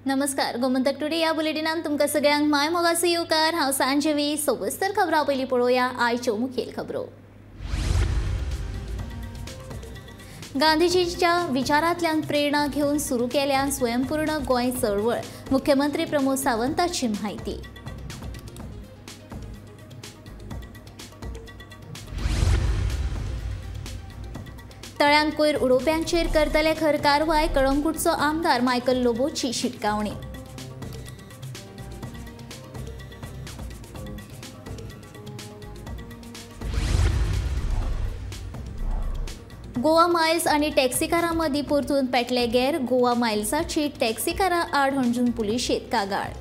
नमस्कार, गोमंतक टुडे या बुलेटिनान तुमकां सगळ्यांक my मोगाचो येवकार। हांव सांजवी। सविस्तर खबरां पयलीं पळोवया आयच्यो मुखेल खबरो। गांधीजीच्या विचारांतल्यान प्रेरणा घेवन सुरू केल्या स्वयंपूर्ण गोंय चळवळ, मुख्यमंत्री प्रमोद सावंताची म्हायती। तळ्यांक कोयर उडोवप्यांचेर करतले खर कारवाय, कळंगूटचो आमदार मायकल लोबोची शिटकावणी। गोवा मायल्स आनी टॅक्सीकारां मदीं परतून पेटले गेर, गोवा मायल्साची टॅक्सीकारां आड हणजूण पुलिशेंत कागाळ।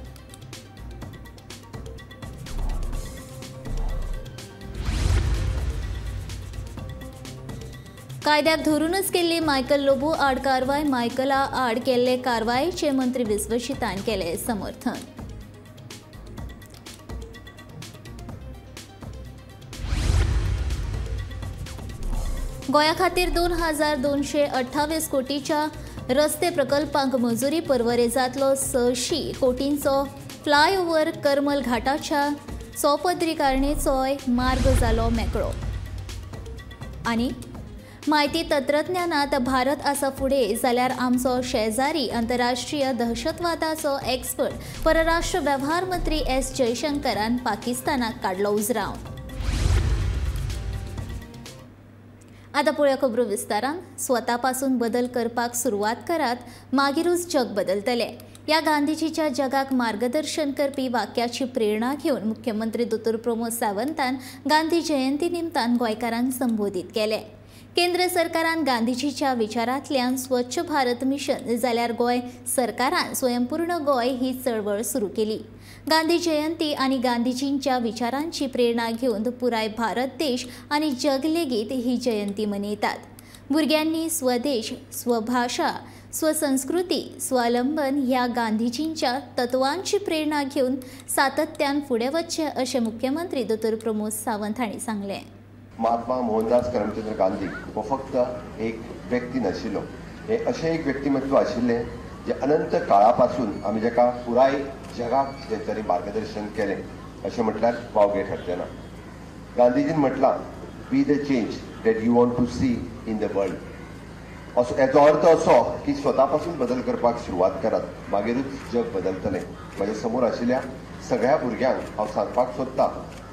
कायद्याक धरूनच केल्ली मायकल लोबो आड कारवाय, मायकला आड केल्ले कारवायेचे मंत्री विश्वजितान केले समर्थन। गोंया खातीर 2228 कोटीच्या रस्ते प्रकल्पांक मंजुरी, परवरे जातलो 600 कोटींचो फ्लायओव्हर, करमल घाटाच्या चौपदरीकरणेचोय मार्ग जालो मेकळो। आनी म्हायती तंत्रज्ञानात भारत आसा फुडें जाल्यार आमचो शेजारी आंतरराष्ट्रीय दहशतवादाचो एक्सपर्ट, परराष्ट्र वेव्हार मंत्री एस जयशंकरान पाकिस्तानाक काडलो उजरावन। आतां पळोवया खबरो विस्तारान। स्वतापासून बदल करपाक सुरवात करात, मागीरूच जग बदलतलें, ह्या गांधीजीच्या जगाक मार्गदर्शन करपी वाक्याची प्रेरणा घेवन मुख्यमंत्री दोतोर प्रमोद सावंतान गांधी जयंती निमतान गोंयकारांक संबोधीत केलें। केंद्र सरकारान गांधीजीच्या विचारांतल्यान स्वच्छ भारत मिशन जाल्यार गोंय सरकारान स्वयंपूर्ण गोंय ही चळवळ सुरू केली। गांधी जयंती आनी गांधीजींच्या विचारांची प्रेरणा घेवन पुराय भारत देश आनी जग लेगीत ही जयंती मनयतात। भुरग्यांनी स्वदेश, स्वभाषा, स्वसंस्कृती, स्वावलंबन ह्या गांधीजींच्या तत्वांची प्रेरणा घेवन सातत्यान फुडें वचचें अशें मुख्यमंत्री दोतोर प्रमोद सावंत हांणी सांगलें। महात्मा मोहनदास करमचंद्र गांधी हो फक्त एक व्यक्ती नाशिल्लो, हे अशें एक व्यक्तिमत्व आशिल्लें जे अनंत काळा पासून आमी जाका पुराय जगाक जेंच्यांनी मार्गदर्शन केलें अशें म्हटल्यार वावगें ठरचें ना। गांधीजीन म्हटलां, be the change that you want to see in the world. असो हेचो अर्थ असो की स्वता पासून बदल करपाक सुरवात करात, मागीरूच जग बदलतलें। म्हज्या समोर आशिल्ल्या सगळ्या भुरग्यांक हांव सांगपाक सोदतां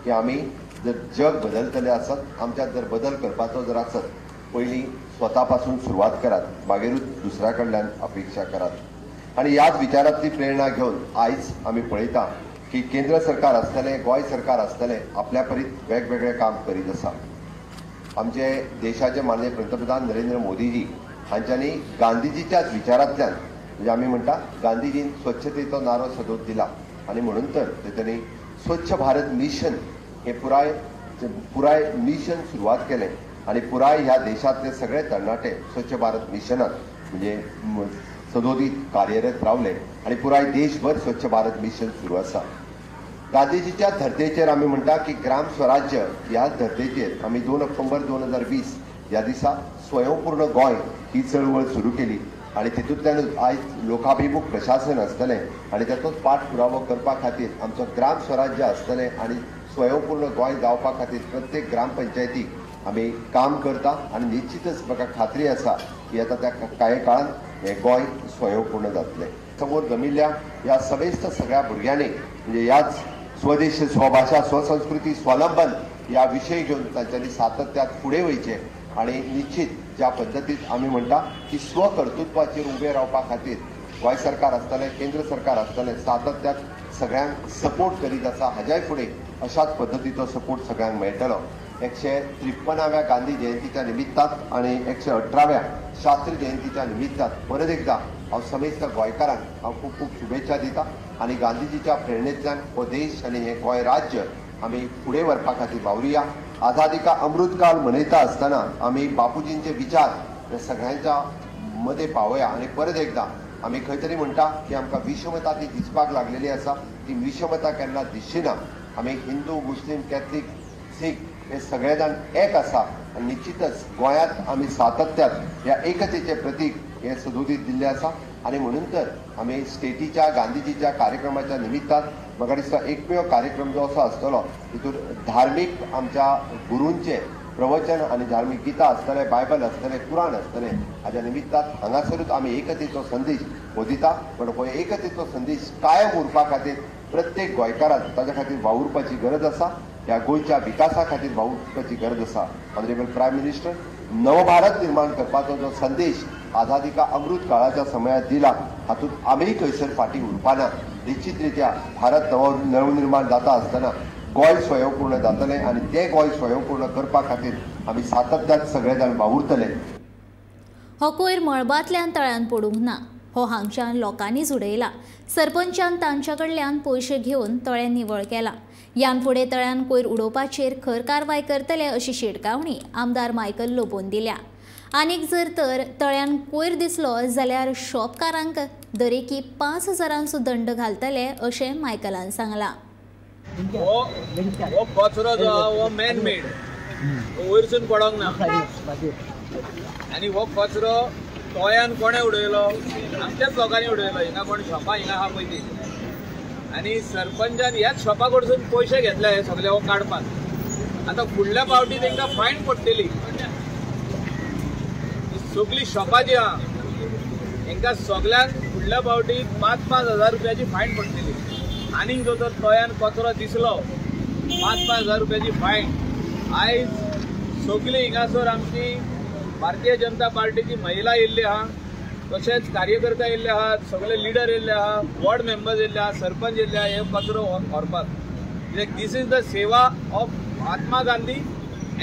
की आमी जर जग बदलतले आसत, आमच्यात जर बदल करपाचो जर आसत, पयलीं स्वता पासून सुरवात करात, मागीरूच दुसऱ्या कडल्यान अपेक्षा करात। आनी ह्याच विचारांतली प्रेरणा घेवन आयज आमी पळयता की केंद्र सरकार आसतलें, गोंय सरकार आसतलें, आपल्या परीत वेगवेगळें काम करीत आसा। आमचे देशाचे माननीय पंतप्रधान नरेंद्र मोदीजी हांच्यांनी गांधीजीच्याच विचारांतल्यान, म्हणजे आमी म्हणटा गांधीजीन स्वच्छतेचो नारो सदोत दिला आनी म्हणून तर तेंच्यांनी स्वच्छ भारत मिशन हे पुराय पुराय मिशन सुरवात केलें आनी पुराय ह्या देशांतले सगळे तरणाटे स्वच्छ भारत मिशनात म्हणजे सदोदीत कार्यरत रावले आनी पुराय देशभर स्वच्छ भारत मिशन सुरू आसा। गांधीजीच्या धर्तेचेर आमी म्हणटा की ग्राम स्वराज्य ह्या धर्तेचेर आमी 2 ऑक्टोबर 2020 ह्या दिसा स्वयंपूर्ण गोंय ही चळवळ सुरू केली आनी तितूंतल्यानूच आयज लोकाभिमुख प्रशासन आसतलें आनी ताचोच पाठपुरावो करपा खातीर आमचो ग्राम स्वराज्य आसतलें आनी स्वयंपूर्ण गोंय जावपा खातीर प्रत्येक ग्रामपंचायतीक आमी काम करता आनी निश्चितच म्हाका खात्री आसा की आतां त्या कांय काळान हें गोंय स्वयंपूर्ण जातलें। समोर जमिल्ल्या ह्या समेस्त सगळ्या भुरग्यांनी म्हणजे ह्याच स्वदेश, स्वभाषा, स्वसंस्कृती, स्वावलंबन ह्या विशय घेवन तांच्यांनी सातत्यात फुडें वयचें आनी निश्चित ज्या पद्दतीन आमी म्हणटा की स्वकर्तृत्वाचेर उबें रावपा खातीर गोंय सरकार आसतलें, केंद्र सरकार आसतलें, सातत्यात सगळ्यांक सपोर्ट करीत आसा। हाज्याय फुडें अशाच पद्दतीचो सपोर्ट सगळ्यांक मेळटलो। 153व्या गांधी जयंतीच्या निमित्तान आनी 118व्या शास्त्री जयंतीच्या निमित्तान परत एकदा हांव समेस्त गोंयकारांक हांव खूब खूब शुभेच्छा दिता आनी गांधीजीच्या प्रेरणेंतल्यान हो देश आनी हें गोंय राज्य आमी फुडें व्हरपा खातीर वावरुया। आझादी का अमृतकाल मनयता आसतना आमी बापूजींचे विचार हे सगळ्यांच्या मदें पावया आनी परत एकदा आमी खंय तरी म्हणटा की आमकां विषमता ती दिसपाक लागलेली आसा, ती विषमता केन्ना दिसची ना। आमी हिंदू, मुस्लीम, कॅथलीक, सीख हे सगळे जाण एक आसा आनी निश्चितच गोंयांत आमी सातत्यात ह्या एकतेचें प्रतीक हें सदोदीत दिल्लें आसा। आनी म्हणून तर आमी स्टेटीच्या गांधीजीच्या कार्यक्रमाच्या निमित्तान म्हाका दिसता एकमेव कार्यक्रम जो असो आसतलो तितून धार्मीक आमच्या गुरूंचे प्रवचन आनी धार्मीक गीता आसतले, बायबल आसतले, कुराण आसतले. हाज्या निमित्तान हांगासरूच आमी एकतेचो संदेश हो दिता. पण हो एकतेचो संदेश कायम उरपा खातीर प्रत्येक गोंयकारान ताज्या खातीर वावुरपाची गरज आसा. ह्या गोंयच्या विकासा खातीर वावुरपाची गरज आसा. ऑनरेबल प्रायम मिनिस्टर नवभारत निर्माण करपाचो जो संदेश आझादी का अमृत काळाच्या समयात दिला हातूंत आमी खंयसर फाटीं उरपाना. निश्चित रित्या भारत नवनिर्माण जाता आसतना गोंय स्वयंपूर्ण जातलें आनी तें गोंय स्वयंपूर्ण करपा खातीर आमी सातत्यान सगळे जाण वावुरतले. हो कोयर मळबांतल्यान तळ्यान पडूंक ना, हो हांगच्यान लोकांनीच उडयला. सरपंचान तांच्या कडल्यान पयशे घेवन तळें निवळ केला. ह्यान फुडें तळ्यान कोयर उडोवपाचेर खर कारवाय करतले अशी शिटकावणी आमदार मायकल लोबोन दिल्या. आनीक जर तर तळ्यान कोयर दिसलो जाल्यार शॉपकारांक दरेकी 5,000 दंड घालतले अशें मायकलान सांगलां. हो कचरो जो आहा हो मॅन मेड, वयरसून पडोंक ना. आनी हो कचरो तोयान कोणें उडयलो? आमच्याच लोकांनी उडयलो. हिंगा कोण शॉपां हिंगा आहा पळय ती, आनी सरपंचान ह्याच शॉपा कडसून पयशे घेतले हे सगळे हो काडपाक. आतां फुडल्या फावटी तांकां फायन पडटली. सगळीं शॉपां जी आहा तांकां सगळ्यांक फुडल्या फावटी 5-5 हजार रुपयाची फायन पडटली. आनीक जो तर तोयान कचरो दिसलो 5-5 हजार रुपयाची फायन. आयज सगळीं हिंगासर आमची भारतीय जनता पार्टीची महिला येयल्ली आहा, तशेंच कार्यकर्ता येयल्ले आहात, सगळे लिडर येयल्ले आहा, वॉर्ड मेंबर्स येयल्ले आहा, सरपंच येयल्ले आहा हे कचरो व्हरपाक. कित्याक this is the seva of Mahatma Gandhi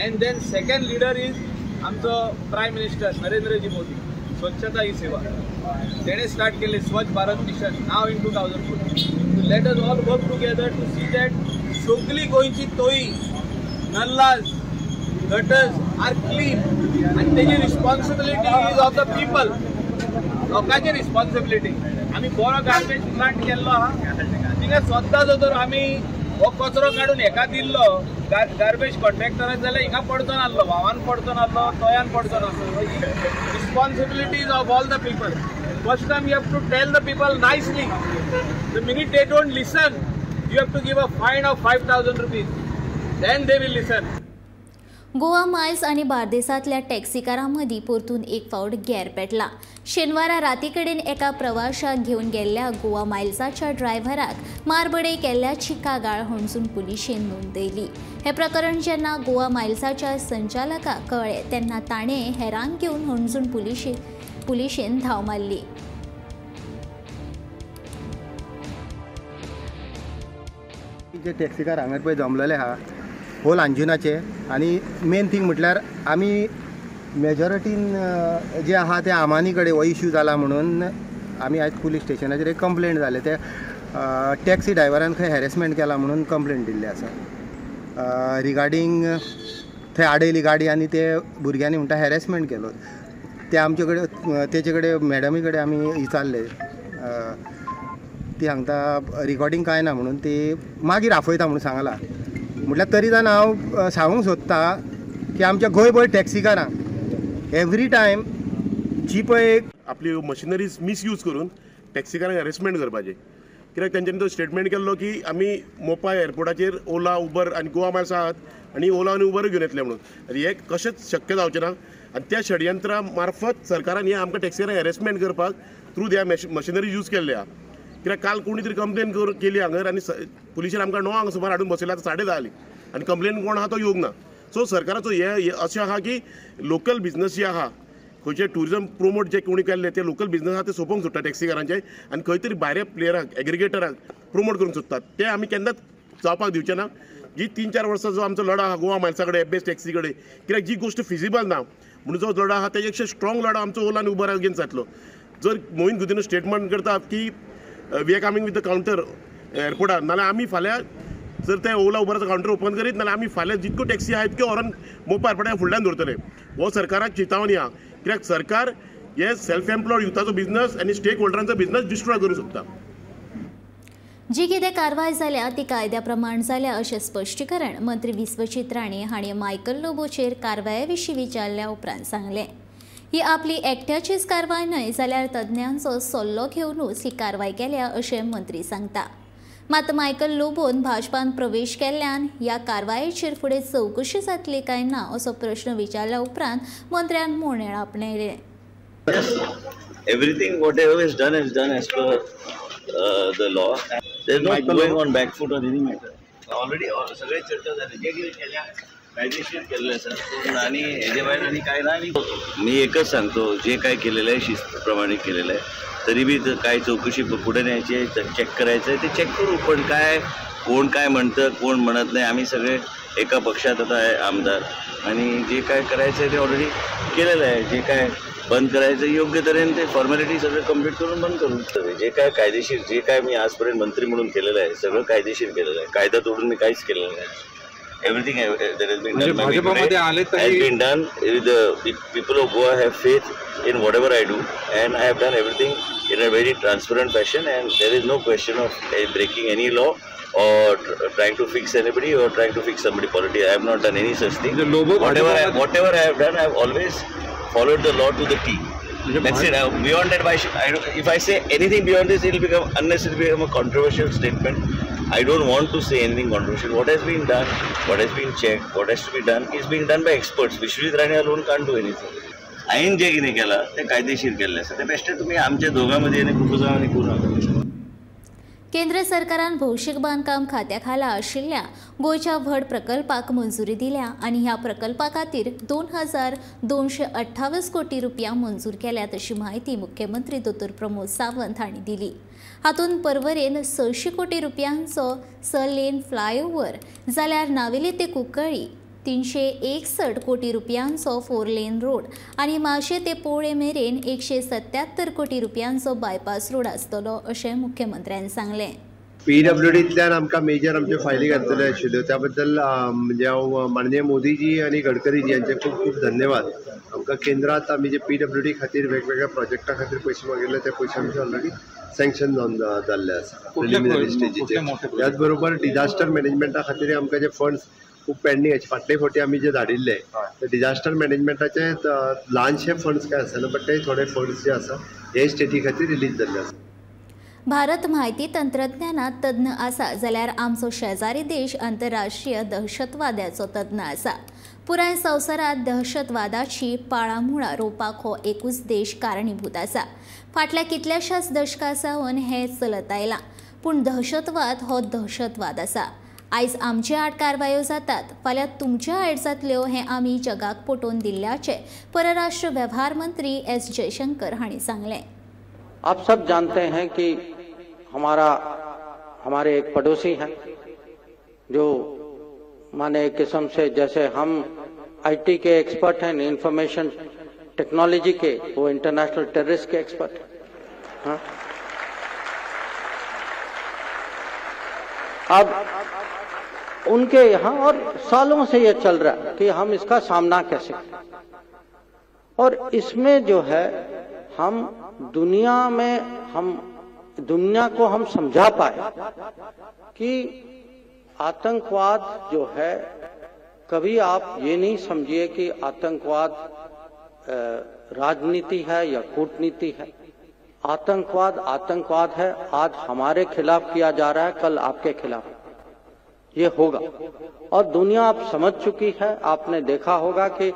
and then second leader is आमचो प्रायम मिनिस्टर नरेंद्रजी मोदी. स्वच्छता ही सेवा तेणें स्टार्ट केली Swachh Bharat mission now in 2014. Let us all work together to see that सगळी गोंयची तोयी, nallahs, gutters are clean आनी तेजी responsibility is of the people. लोकांची रिस्पॉन्सिबिलिटी. आमी बरो गार्बेज प्लांट केल्लो आहा थिंगा स्वता जो तर आमी हो कचरो काडून हेका दिल्लो गार्बेज कॉन्ट्रॅक्टराक जाल्यार हिंगा पडचो नासलो, व्हांवान पडचो नासलो, तोयान पडचो नासलो. Responsibility is of all the people. First time you have to tell the people nicely. The minute they don't listen you have to give a fine of 5,000 rupees, then they will listen. Goa Miles आनी बार्देसांतल्या टॅक्सीकारां मदीं परतून एक फावट गेर पेटला. शेनवारा राती कडेन एका प्रवाशाक घेवन गेल्ल्या गोवा मायल्साच्या ड्रायव्हराक मारबडय केल्ल्याची कागाळ हणजूण पुलिशेन नोंदयली. हें प्रकरण जेन्ना गोवा मायल्साच्या संचालकाक कळ्ळें तेन्ना ताणें हेरांक घेवन हणजूण पुलिशेन धांव मारली. जे टॅक्सीकार हांगा पळय जमलेले आहा होल अंजुनाचे, आनी मेन थींग म्हटल्यार आमी मेजॉरिटीन जे आहा ते आमानी कडेन हो इश्यू जाला म्हणून आमी आयज पुलीस स्टेशनाचेर एक कंप्लेंट जाले. ते टॅक्सी ड्रायव्हरान खंय हॅरेसमेंट केला म्हणून कंप्लेंट दिल्ली आसा रिगार्डींग थंय आडयली गाडी आनी ते भुरग्यांनी म्हणटा हॅरेसमेंट केलो. ते आमचे कडेन तेचे कडेन मॅडमी कडेन आमी विचारले, ती सांगता रिकॉर्डींग कांय ना म्हणून ती मागीर आफयता म्हणून सांगला. म्हटल्यार तरी जाण हांव सांगूंक सोदता की आमच्या गोंयभर टॅक्सीकारांक एवरी टायम जी पळय आपली मशिनरीज मिसयूज करून टॅक्सीकारांक हॅरेसमेंट करपाचें. कित्याक तेंच्यांनी तो स्टेटमेंट केल्लो की आमी मोपा एअरपोर्टाचेर ओला उबर आनी गोवा मायल्स आहात आनी ओला आनी उबर घेवन येतले म्हणून. आनी हें कशेंच शक्य जावचें ना. आनी त्या षडयंत्रा मार्फत सरकारान हें आमकां टॅक्सीकारांक हॅरेसमेंट करपाक थ्रू त्या मशिनरी यूज केल्ले आहा. कित्याक काल कोणी तरी कंप्लेन केली हांगर आनी पुलिशेन आमकां 9 सुमार हाडून बसयला, आतां 10:30 जाली आनी कंप्लेन कोण आहा तो येवंक ना. सो सरकाराचो हे अशें आहा की लोकल बिजनस जे आहा खंयचे ट्युरिजम प्रोमोट जे कोणी केल्ले ते लोकल बिजनस आहा ते सोंपोवंक सोदता टॅक्सीकारांचे आनी खंय तरी भायल्या प्लेयरांक एग्रिगेटरांक प्रोमोट करूंक सोदतात. ते आमी केन्नाच जावपाक दिवचे ना. जी 3-4 वर्सां जो आमचो लढो आहा गोवा मायल्सा कडेन एफ बेस टॅक्सी कडेन, कित्याक जी गोश्ट फिजिबल ना म्हणून जो लढो आहा तेजे पेक्षा स्ट्रॉंग लढो आमचो ओला आनी उबर अगेन्स्ट जातलो. जर मोहीन गुदिन्हो स्टेटमेंट करता की we are coming with the counter एअरपोर्टार, नाल्यार आमी फाल्यां जर ते ओला उबराचो कावंटर ओपन करीत नाल्यार आमी फाल्यां जितक्यो टॅक्सी आहा तितक्यो व्हरोन मोपा एअरपोर्टा फुडल्यान दवरतले. हो सरकाराक चिंतावणी आहा कित्याक सरकार हे सेल्फ एम्प्लॉयड युथाचो बिजनस आनी स्टेक होल्डरांचो बिजनस डिस्ट्रॉय करूंक सोदता. जी कितें कारवाय जाल्या ती कायद्या प्रमाण जाल्या अशें स्पश्टीकरण मंत्री विश्वजीत राणे हांणी मायकल लोबोचेर कारवाये विशीं विचारल्या उपरांत सांगलें. ही आपली एकट्याचीच कारवाय न्हय जाल्यार तज्ञांचो सल्लो घेवनूच ही कारवाय केल्या अशें मंत्री सांगता. मात मायकल लोबोन भाजपान प्रवेश केल्ल्यान ह्या कारवायेचेर फुडें चवकशी जातली काय ना असो प्रश्न विचारल्या उपरांत मंत्र्यान मोनेळ आपणायलें. Everything whatever is done as per the law. There is no going on back foot on any matter. Already सगळे चर्चा झाली, जे कितें केल्या कायदेशीर केलेलं आसा आणि हेजे भायर आनी काय ना. आनी मी एकच सांगतो, जे काय केलेलं आहे शिस्तप्रमाणे केलेलं आहे. तरी बी काय चौकशी पुढे न्यायची आहे, चेक करायचं आहे ते चेक करू. पण काय कोण काय म्हणतं कोण म्हणत नाही, आम्ही सगळे एका पक्षात आता आहे आमदार, आणि जे काय करायचं आहे ते ऑलरेडी केलेलं आहे. जे काय बंद करायचं योग्य तऱ्हेने ते फॉर्मॅलिटी सगळं कंप्लीट करून बंद करू. जे काय कायदेशीर जे काय मी आजपर्यंत मंत्री म्हणून केलेलं आहे सगळं कायदेशीर केलेलं आहे. कायदा तोडून मी काहीच केलेलं नाही. Everything that has been done has been done. The people of Goa have faith in whatever I do and I have done everything in a very transparent fashion and there is no question of breaking any law or trying to fix anybody or trying to fix somebody politics. I have not done any such thing. Whatever I have done, I have always followed the law to the T. That's it. Beyond that, if I say anything beyond this, it will become unnecessarily become a controversial statement. I don't want to say anything controversial. What has been done, what has been checked, what has to be done is being done by experts. Vishwajit Rane alone can't do anything. आईन जे कितें केलां तें कायदेशीर केल्लें आसा. तें बेश्टें तुमी आमच्या दोगां मदीं आनी खुबूजांव आनी करूं नाका. केंद्र सरकारान भौशीक बांदकाम खात्या खाला आशिल्ल्या गोंयच्या व्हड प्रकल्पाक मंजुरी दिल्या आनी ह्या प्रकल्पा खातीर 2228 कोटी रुपया मंजूर केल्यात अशी म्हायती मुख्यमंत्री दोतोर प्रमोद सावंत हांणी दिली. हातूंत पर्वरेन 600 कोटी रुपयांचो 6 लेन फ्लायओव्हर जाल्यार नावेली ते कुंकळी 361 कोटी रुपयांचो 4 लेन रोड आनी माशे ते पोळे मेरेन 177 कोटी रुपयांचो बायपास रोड आसतलो अशें मुख्यमंत्र्यान सांगलें. पीडब्ल्यूडींतल्यान आमकां मेजर आमच्यो फायली घातलेल्यो आशिल्ल्यो त्या बद्दल म्हणजे हांव माननीय मोदीजी आनी गडकरीजी यांचे खूब खूब धन्यवाद. आमकां केंद्रांत आमी जे पीडब्ल्यूडी खातीर वेगवेगळ्या प्रोजेक्टा खातीर पयशे मागिल्ले ते पयशे आमचे ऑलरेडी सँक्शन जावन जाल्ले आसा प्रिलिमिनरी स्टेजीचेर. त्याच बरोबर डिजास्टर मॅनेजमेंटा खातीर आमकां जे फंड्स खूब पेंडींग आशिल्ले फाटले फावटी आमी जे धाडिल्ले ते डिजास्टर मॅनेजमेंटाचे ल्हानशे फंड्स काय आसना बट ते थोडे फंड्स जे आसा हे स्टेटी खातीर रिलीज जाल्ले आसा. भारत म्हायती तंत्रज्ञानात तज्ञ आसा जाल्यार आमचो शेजारी देश आंतरराष्ट्रीय दहशतवाद्याचो तज्ञ आसा. पुराय संवसारांत दहशतवादाची पाळामुळां रोवपाक हो एकूच देश कारणीभूत आसा. फाटल्या कितल्याशाच दशकां सावन हें चलत आयलां, पूण दहशतवाद हो दहशतवाद आसा. आयज आमचे आड कारवायो जातात, फाल्यां तुमचे आड जातल्यो हें आमी जगाक पटोवन दिल्ल्याचें परराष्ट्र वेव्हार मंत्री एस जयशंकर हांणी सांगलें. आप सब जानते हैं कि हमारे एक पड़ोसी हैं जो माने एक किस्म से जैसे हम IT के एक्सपर्ट हैं, इंफॉर्मेशन टेक्नोलॉजी के, वो इंटरनेशनल टेररिस्ट के एक्सपर्ट हैं. हाँ, अब उनके यहाँ और सालों से ये चल रहा है कि हम इसका सामना कैसे करें, और इसमें जो है हम दुनिया में हम दुनिया को हम समझा पाए कि आतंकवाद जो है, कभी आप ये नहीं समझिए कि आतंकवाद राजनीति है या कूटनीति है। आतंकवाद आतंकवाद है, आज हमारे खिलाफ किया जा रहा है, कल आपके खिलाफ ये होगा। और दुनिया आप समझ चुकी है, आपने देखा होगा कि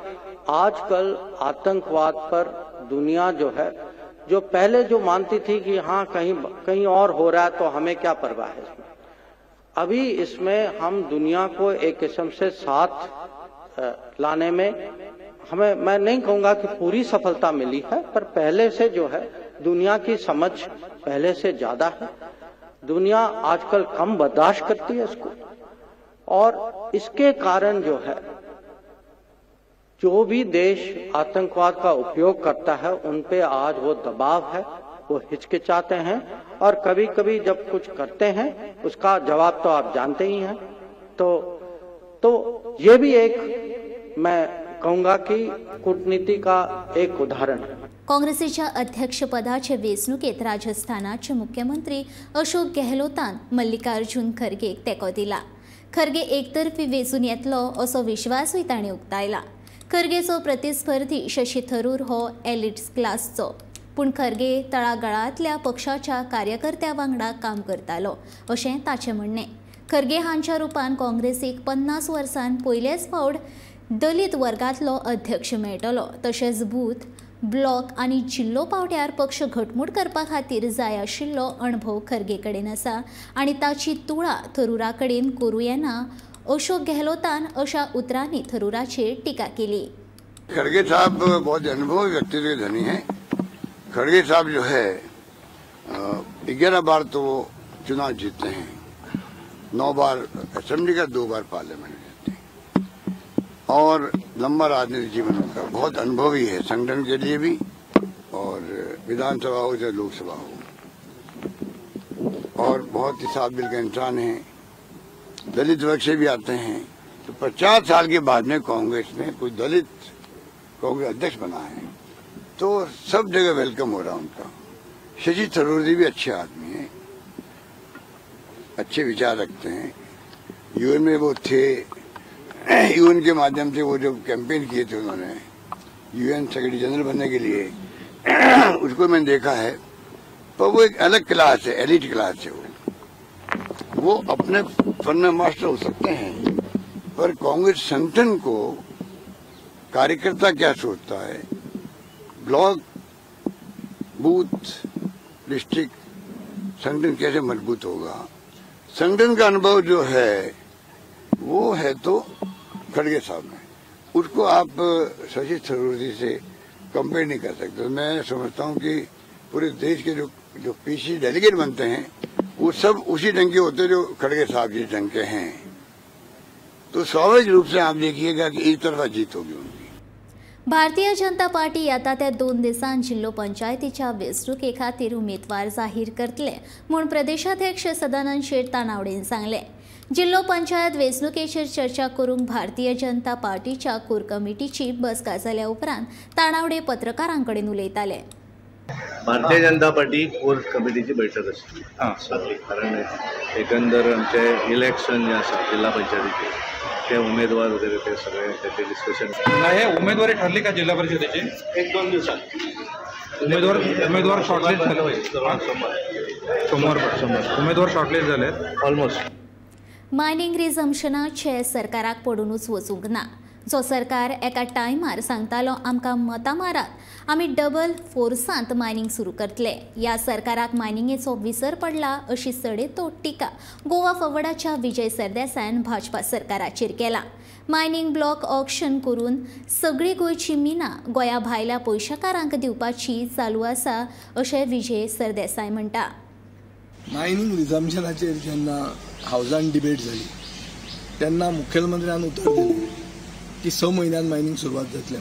आजकल आतंकवाद पर दुनिया जो है, जो पहले जो मानती थी कि हाँ कहीं कहीं और हो रहा है तो हमें क्या परवाह है इसमें, अभी इसमें हम दुनिया को एक किस्म से साथ लाने में हमें, मैं नहीं कहूँगा कि पूरी सफलता मिली है, पर पहले से जो है दुनिया की समझ पहले से ज्यादा है। दुनिया आजकल कम बर्दाश्त करती है इसको, और इसके कारण जो है जो भी देश आतंकवाद का उपयोग करता है उन पे आज वो दबाव है, वो हिचकिचाते हैं, और कभी कभी जब कुछ करते हैं उसका जवाब तो आप जानते ही हैं। तो ये भी एक मैं कहूंगा कि कूटनीति का एक उदाहरण है। काँग्रेसीच्या अध्यक्षपदाचे वेंचणुकेत राजस्थानाचे मुख्यमंत्री अशोक गेहलोतान मल्लिकार्जुन खरगेक तेंको दिला। खरगे एकतर्फी वेंचून येतलो असो विश्वासूय तांणी उक्तायला। खरगेचो प्रतिस्पर्धी शशी थरूर हो एलिट क्लासचो, पूण खरगे तळागाळांतल्या पक्षाच्या कार्यकर्त्या वांगडा काम करतालो अशें ताचें म्हणणें. खरगे हांच्या रुपान काँग्रेसीक 50 वर्सां पयलेच फावट दलित वर्गांतलो अध्यक्ष मेळटलो. तशेंच बूथ, ब्लॉक आनी जिल्लो पावट्यार पक्ष घटमूट करपा खातीर जाय आशिल्लो अणभव खरगे कडेन आसा आनी ताची तुळा थरूरा कडेन करूं येना अशोक गेहलोतान अशा उतरांनी थरूराचेर टिका केली. खड़गे साहब बहुत अनुभवी व्यक्तित्व के धनी हैं. खड़गे साहब जो है 11 बार तो वो चुनाव जीतते हैं, 9 बार असेंबली का, 2 बार पार्लियामेंट जीतते हैं और लंबा राजनीतिक जीवन उनका, बहुत अनुभवी है संगठन के लिए भी और विधानसभा हो चाहे लोकसभा हो, और बहुत ही साफ दिल का इंसान है. दलित वर्ग से भी आते हैं, तो 50 साल के बाद में कांग्रेस में कोई दलित कांग्रेस अध्यक्ष बना है तो सब जगह welcome हो रहा है उनका. शशि थरूर जी भी अच्छे आदमी हैं, अच्छे विचार रखते हैं. यूएन में वो थे, यूएन के माध्यम से वो जो कैंपेन किए थे उन्होंने यूएन सेक्रेटरी जनरल बनने के लिए, उसको मैंने देखा है. पर वो एक अलग क्लास है, एलिट क्लास है. वो अपने फन में मास्टर हो सकते हैं, पर कांग्रेस संगठन को कार्यकर्ता क्या सोचता है, ब्लॉक, बूथ, डिस्ट्रिक्ट संगठन कैसे मजबूत होगा, संगठन का अनुभव जो है वो है तो खड़गे साहब में, उसको आप शशि थरूर जी से कंपेयर नहीं कर सकते. मैं समझता हूँ कि पूरे देश के जो जो पीसी डेलीगेट बनते हैं वो सब उसी ढंग के होते हैं जो खड़गे साहब जी ढंग के हैं, तो स्वाभाविक रूप से आप देखिएगा कि एक तरफा जीत होगी उनकी. भारतीय जनता पार्टी येता त्या 2 दिसांत जिल्लो पंचायतीच्या वेंचणुके खातीर उमेदवार जाहीर करतले म्हूण प्रदेशाध्यक्ष सदानंद शेट तानावडेन सांगलें. जिल्लो पंचायत वेंचणुकेचेर चर्चा करूंक भारतीय जनता पार्टीच्या कोर कमिटीची बसका जाल्या उपरांत तानावडे पत्रकारां कडेन उलयताले. भारतीय जनता पार्टी कोर कमिटीची बैठक आसली, कारण एकंदर आमचे इलेक्शन जे आसा जिल्हा पंचायतीचे ते उमेदवार वगैरे ते सगळे त्याचे डिस्कशन. नाही, उमेदवारी ठरली का जिल्हा परिषदेची? 1-2 दिवसात उमेदवार शॉर्टलिस्ट झाले. सोमवार उमेदवार शॉर्टलिस्ट झाले ऑलमोस्ट. मायनिंग रिजम्पशनाचे सरकाराक पडूनच वचूंक ना. जो सरकार एका टायमार सांगतालो आमकां मतां मारात, आमी डबल फोर्सांत मायनिंग सुरू करतले, ह्या सरकाराक मायनिंगेचो विसर पडला अशी सडेतोड टिका गोवा फॉरवर्डाच्या विजय सरदेसायान भाजपा सरकाराचेर केला. मायनिंग ब्लॉक ऑक्शन करून सगळी गोंयची मिनां गोंया भायल्या पयशाकारांक दिवपाची चालू आसा अशें विजय सरदेसाय म्हणटा. मायनिंग रिजम्पशनाचेर जेन्ना हावजान डिबेट जाली तेन्ना मुखेलमंत्र्यान उतर दिलें की 6 म्हयन्यान मायनिंग सुरवात जातलें.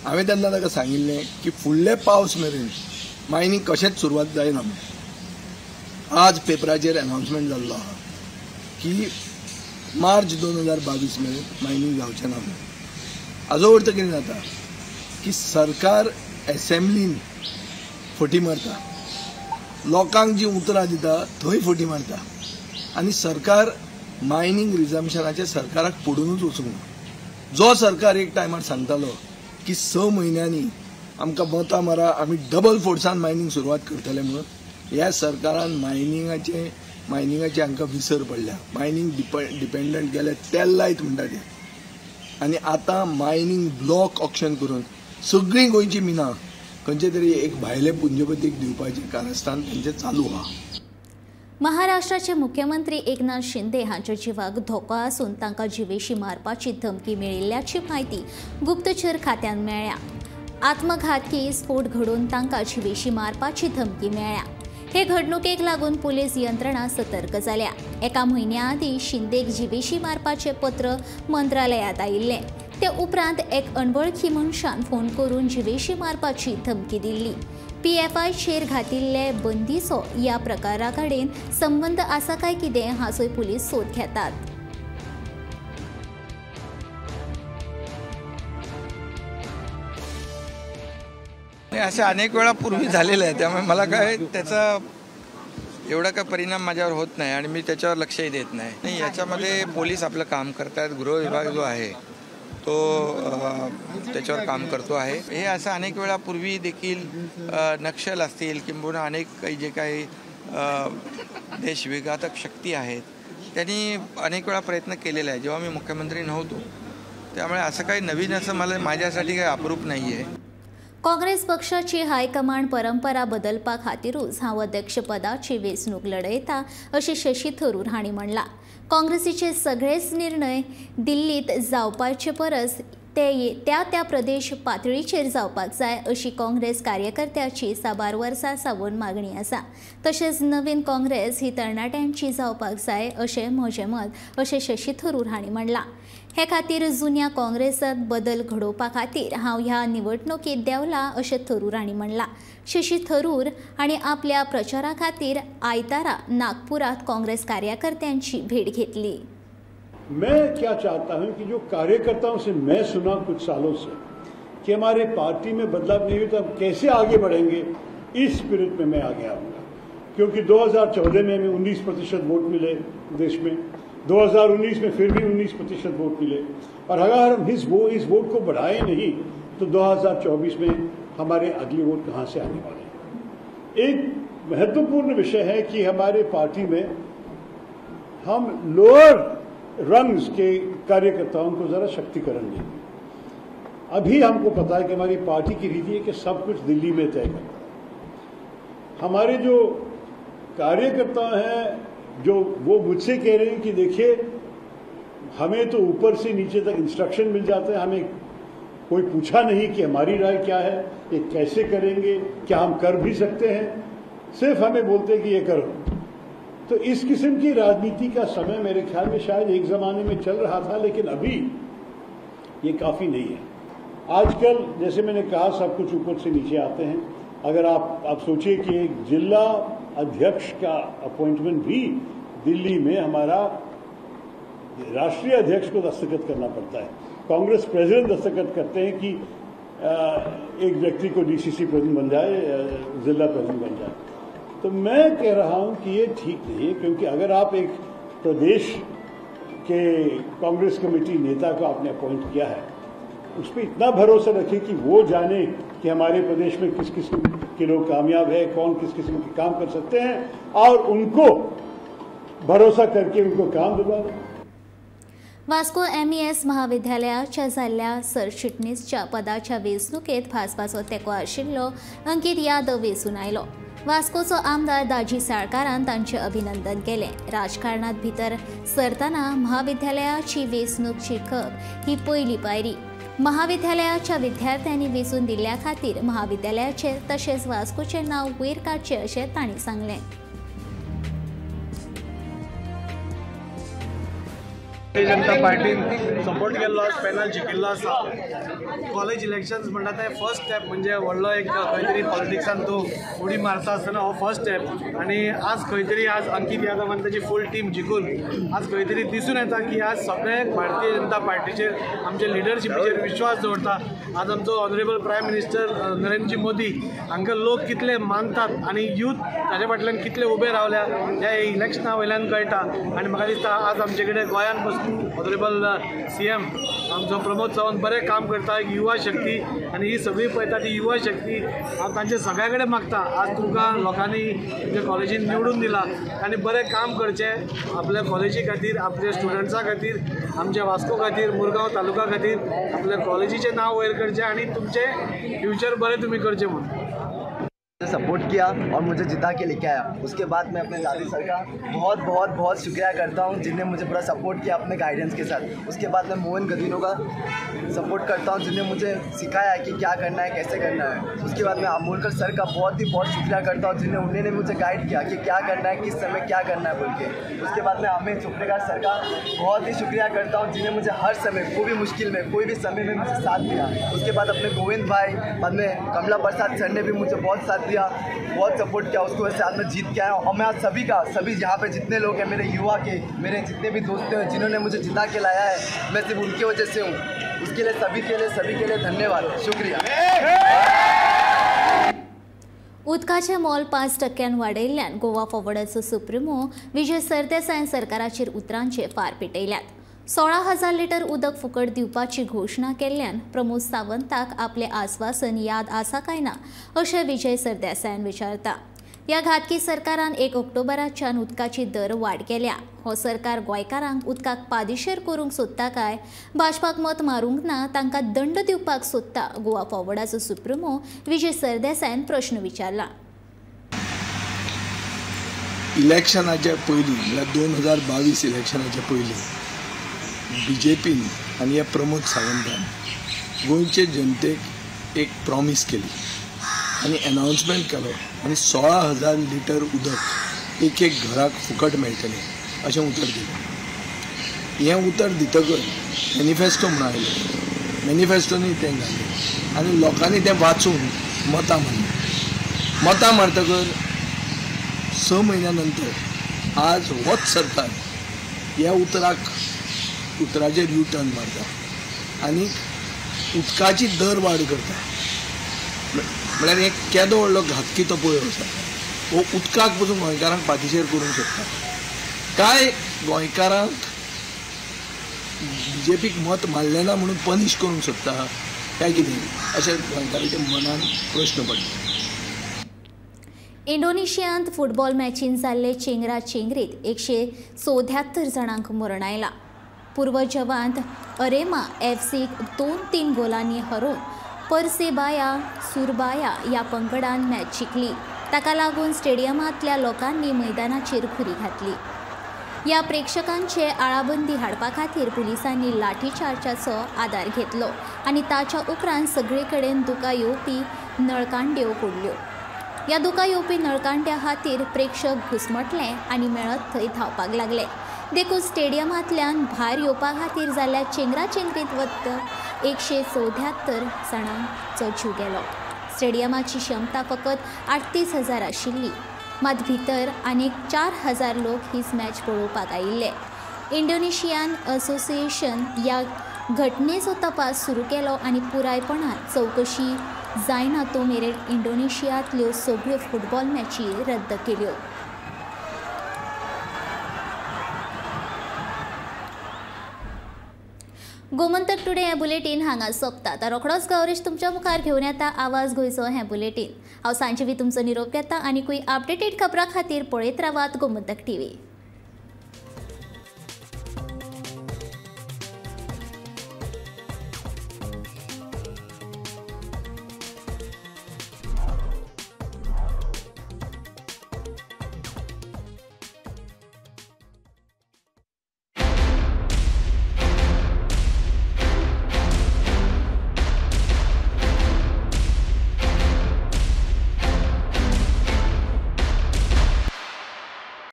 हांवें तेन्ना ताका सांगिल्लें की फुडले पावस मेरेन मायनिंग कशेंच सुरवात जायना. आज पेपराचेर अनाउन्समेंट जाल्लो आहा की मार्च 2022 मेरेन मायनिंग जावचें ना. हाजो अर्थ कितें जाता की सरकार एसेंब्लीन फटी मारता, लोकांक जी उतरां दिता थंय फटी मारता आनी सरकार मायनिंग रिजम्पशनाचें सरकाराक पडुनूच वचूंक ना. जो सरकार एक टायमार सांगतालो की 6 म्हयन्यांनी आमकां मतां मारा, आमी डबल फोर्सान मायनिंग सुरवात करतले म्हणून, ह्या सरकारान मायनिंगाचे हांकां विसर पडल्या. मायनिंग डिपेंडंट गेले तेल लायत म्हणटा ते, आनी आतां मायनिंग ब्लॉक ऑक्शन करून सगळीं गोंयची मिनां खंयचे तरी एक भायले पुंजपतीक दिवपाचें कारस्थान तेंचें चालू आहा. महाराष्ट्राचे मुख्यमंत्री एकनाथ शिंदे हांच्या जिवाक धोको आसून तांकां जिवेशी मारपाची धमकी मेळिल्ल्याची म्हायती गुप्तचर खात्यान मेळ्ळ्या. आत्मघातकी स्फोट घडोवन तांकां जिवेशी मारपाची धमकी मेळ्ळ्या. हे घडणुकेक लागून पुलीस यंत्रणा सतर्क जाल्या. एका म्हयन्या आदीं शिंदेक जिवेशी मारपाचें पत्र मंत्रालयांत आयिल्लें. ते उपरांत एक अनवळखी मनशान फोन करून जिवेशी मारपाची धमकी दिल्ली. पीएफआयचेर घातिल्ले बंदीचो ह्या प्रकारा कडेन संबंद आसा काय कितें हाचोय पुलीस सोद घेतात. असे अनेक वेळा पूर्वी झालेलं आहे, त्यामुळे मला काय त्याचा एवढा काय परिणाम माझ्यावर होत नाही आणि मी त्याच्यावर लक्षही देत नाही. याच्यामध्ये पोलीस आपलं काम करतात. गृह विभाग जो आहे तो त्याच्यावर काम करतो आहे. हे असं अनेक वेळा पूर्वी देखील नक्षल असतील किंबहुना अनेक काही जे काही देशविघातक शक्ती आहेत त्यांनी अनेक वेळा प्रयत्न केलेला आहे जेव्हा मी मुख्यमंत्री नव्हतो. त्यामुळे असं काही नवीन असं मला माझ्यासाठी काही अप्रूप नाही आहे. काँग्रेस पक्षाची हायकमांड परंपरा बदलपा खातीरूच हांव अध्यक्षपदाची वेंचणूक लढयता अशें शशी थरूर हांणी म्हणलां. काँग्रेसीचे सगळेच निर्णय दिल्लीत जावपाचे परस ते त्या त्या प्रदेश पातळीचेर जावपाक जाय अशी काँग्रेस कार्यकर्त्याची साबार वर्सां सावन मागणी आसा. तशेंच नवीन काँग्रेस ही तरणाट्यांची जावपाक जाय अशें म्हजें मत अशें शशी थरूर हांणी म्हणलां. हे खातीर जुन्या काँग्रेसांत बदल घडोवपा खातीर हांव ह्या निवडणुकीत देंवला अशें थरूर हांणी म्हणलां. शशी थरूर हांणी आपल्या प्रचारा खातीर आयतारा नागपुरात काँग्रेस कार्यकर्त्यांची भेट घेतली. मैं क्या चाहता हूं कि जो कार्यकर्ताओं से मैं सुना कुछ सालों से कि हमारे पार्टी में बदलाव नहीं हुई तो हम कैसे आगे बढ़ेंगे, इस स्पिरिट में मैं आगे आऊँगा. क्योंकि 2014 में हमें 19% वोट मिले देश में, 2019 में फिर भी 19% वोट मिले, और अगर हम इस वोट को बढ़ाए नहीं तो 2024 में हमारे अगले वोट कहाँ से आने वाले हैं. एक महत्वपूर्ण विषय है कि हमारे पार्टी में हम लोअर रंग्स के कार्यकर्ताओं को ज़रा शक्तिकरण दें. अभी हमको पता है कि हमारी पार्टी की रीति है कि सब कुछ दिल्ली में तय करता है. हमारे जो कार्यकर्ता हैं जो वो मुझसे कह रहे हैं कि देखिए हमें तो ऊपर से नीचे तक इंस्ट्रक्शन मिल जाते हैं, हमें कोई पूछा नहीं कि हमारी राय क्या है, ये कैसे करेंगे, क्या हम कर भी सकते हैं, सिर्फ हमें बोलते हैं कि ये करो. तो इस किस्म की राजनीति का समय मेरे ख्याल में शायद एक ज़माने में चल रहा था, लेकिन अभी ये काफ़ी नहीं है. आजकल जैसे मैंने कहा सब कुछ ऊपर से नीचे आते हैं. अगर आप सोचिए कि एक जिला अध्यक्ष का अपॉइंटमेंट भी दिल्ली में हमारा राष्ट्रीय अध्यक्ष को दस्तखत करना पड़ता है. कांग्रेस प्रेसिडेंट दस्तखत करते हैं कि एक व्यक्ति को डीसीसी प्रेसिडेंट बन जाए, जिला प्रेसिडेंट बन जाए. तो मैं कह रहा हूं कि ये ठीक नहीं है, क्योंकि अगर आप एक प्रदेश के कांग्रेस कमेटी नेता को आपने अपॉइंट किया है, उस पर इतना भरोसा रखें कि वो जाने कि हमारे प्रदेश में किस किस्म के लोग कामयाब है, कौन किस किस्म के काम कर सकते हैं, और उनको भरोसा करके उनको काम दिलवा दें. वास्को एमईएस महाविद्यालयाच्या जाल्ल्या सरचिटणीसच्या पदाच्या वेंचणुकेत भाजपाचो तेंको आशिल्लो अंकीत यादव वेंचून आयलो. वास्कोचो आमदार दाजी साळकारान तांचें अभिनंदन केलें. राजकारणात भितर सरतना महाविद्यालयाची वेंचणूक जिखप ही पयली पायरी. महाविद्यालयाच्या विद्यार्थ्यांनी वेंचून दिल्ल्या खातीर महाविद्यालयाचें तशेंच वास्कोचें नांव वयर काडचें अशें तांणी सांगलें. भारतीय जनता पार्टीन सपोर्ट केल्लो आसा, पॅनल जिखिल्लो आसा. कॉलेज इलेक्शन्स म्हणटा ते फर्स्ट स्टेप, म्हणजे व्हडलो एक खंय तरी पॉलिटिक्सान तूं उडी मारता आसतना हो फर्स्ट स्टेप. आनी आज खंय तरी आज अंकीत यादव आनी ताजी फूल टीम जिखून आज खंय तरी दिसून येता की आज सगळे भारतीय जनता पार्टीचेर आमचे लिडरशिपीचेर विश्वास दवरता. आज आमचो honourable prime minister Narendraji Modi हांकां लोक कितले मानतात आनी यूथ ताजे फाटल्यान कितले उबे रावल्या ह्या इलेक्शना वयल्यान कळटा. आनी म्हाका दिसता आज आमचे कडेन गोंयान ऑनरेबल सीएम आमचो प्रमोद सावंत बरें काम करता, एक युवा शक्ती, आनी ही सगळी पळयता ती युवा शक्ती हांव तांचे सगळ्या कडेन मागता आज तुमकां लोकांनी तुमच्या कॉलेजीन निवडून दिला आनी बरें काम करचें आपल्या कॉलेजी खातीर, आपल्या स्टुडंट्सां खातीर, आमच्या वास्को खातीर, मुरगांव तालुका खातीर, आपल्या कॉलेजीचें नांव वयर करचें आनी तुमचें फ्युचर बरें तुमी करचें म्हणून. सपोर्ट किया और मुझे जिता के लेके आया. उसके बाद मैं अपने दादी सर का बहुत बहुत बहुत शुक्रिया करता हूँ जिन्हें मुझे पूरा सपोर्ट किया अपने गाइडेंस के साथ. उसके बाद मैं मोहन गदीनो का सपोर्ट करता हूँ जिन्हें मुझे सिखाया कि क्या करना है, कैसे करना है. उसके बाद मैं अमोलकर सर का बहुत ही बहुत शुक्रिया करता हूँ जिन्हें उन्होंने मुझे गाइड किया कि क्या करना है, किस समय क्या करना है बोल के. उसके बाद मैं अमित चोपड़ेकर सर का बहुत ही शुक्रिया करता हूँ जिन्हें मुझे हर समय कोई भी मुश्किल में कोई भी समय में मुझे साथ दिया. उसके बाद अपने गोविंद भाई, बाद में कमला प्रसाद सर ने भी मुझे बहुत साथ दिया, बहुत सपोर्ट किया. उसको वजह से आज मैं जीत के आया हूँ. और मैं आज सभी का, सभी यहाँ पे जितने लोग हैं, मेरे युवा के, मेरे जितने भी दोस्त हैं जिन्होंने मुझे जिता के लाया है, मैं सिर्फ उनकी वजह से हूँ. उसके लिए सभी के लिए धन्यवाद, शुक्रिया. उदकाचें मोल 5% वाडयल्ल्यान गोवा फॉरवर्डाचो सुप्रिमो विजय सरदेसायान सरकाराचेर उतरांचे फार पेटयल्यात. 16,000 लिटर उदक फुकट दिवपाची घोशणा केल्ल्यान प्रमोद सावंताक आपले आस्वासन याद आसा काय ना अशें विजय सरदेसायान विचारता। ह्या घातकी सरकारान 1 ऑक्टोबराच्यान उदकाची दर वाड केल्या। हो सरकार गोंयकारांक उदकाक पादिशेर करूंक सोदता काय भाजपाक मत मारूंक ना तांकां दंड दिवपाक सोदता गोवा फॉरवर्डाचो सुप्रिमो विजय सरदेसायान प्रश्न विचारला। इलेक्शनाच्या पयलीं म्हळ्यार 2022 इलेक्शनाच्या पयलीं बीजेपीन आनी ह्या प्रमोद सावंतान गोंयचे जनतेक एक प्रॉमीस केली आनी एनावन्समेंट केलो आनी 16,000 लिटर उदक एक एक घराक फुकट मेळटलें अशें उतर दिलें। हें उतर दितकच मॅनिफेस्टो म्हणून आयलें, मॅनिफेस्टोनी तें घालें आनी लोकांनी तें वाचून मतां मारलीं। मतां मारतकच 6 म्हयन्या नंतर आज होच सरकार ह्या उतराचेर यू टर्न मारता आनी उदकाची दर वाड करता। म्हळ्यार एक केदो व्हडलो घातकी तो पळय आसा, हो उदकाक पसून गोंयकारांक पातिशेर करूंक शकता। काय गोंयकारांक बीजेपीक मत मारलें ना म्हणून पनिश करूंक सोदता काय कितें अशें गोंयकारांच्या मनान प्रश्न पडटा। इंडोनेशियांत फुटबॉल मॅचीन जाल्ले चेंगरा चेंगरीत 174 जाणांक मरण आयलां। पूर्व जवांत अरेमा एफसीक 2-3 गोलांनी हरोवन परसेबाया सुरबाया ह्या पंगडान मॅच जिखली। ताका लागून स्टेडियमांतल्या लोकांनी मैदानाचेर घुरी घातली। ह्या प्रेक्षकांचे आळाबंदी हाडपा खातीर पुलिसांनी लाठीचार्जाचो आदार घेतलो आनी ताच्या उपरांत सगळे कडेन दुकां येवपी नळकांड्यो फोडल्यो। ह्या दुकां येवपी नळकांड्या खातीर प्रेक्षक घुसमटले आनी मेळत थंय धांवपाक लागले। देखून स्टेडियमांतल्यान भायर येवपा खातीर जाल्ल्या चेंगरा चेंगरीत वत्त 174 जाणांचो जीव गेलो। स्टेडियमाची क्षमता फकत 38,000 आशिल्ली, मात भितर आनीक 4,000 लोक हीच मॅच पळोवपाक आयिल्ले। इंडोनेशियन असोसिएशन ह्या घटनेचो तपास सुरू केलो आनी पुरायपणान चवकशी जायना तो मेरेन इंडोनेशियांतल्यो सगळ्यो फुटबॉल मॅची रद्द केल्यो। गोमंतक टुडे हें बुलेटीन हांगा सोंपता। आतां रोखडोच गौरीश तुमच्या मुखार घेवन येता आवाज गोंयचो हें बुलेटीन। हांव सांजवी तुमचो निरोप घेता आनी कोय अपडेटेड खबरां खातीर पळयत रावात गोमंतक टीव्ही।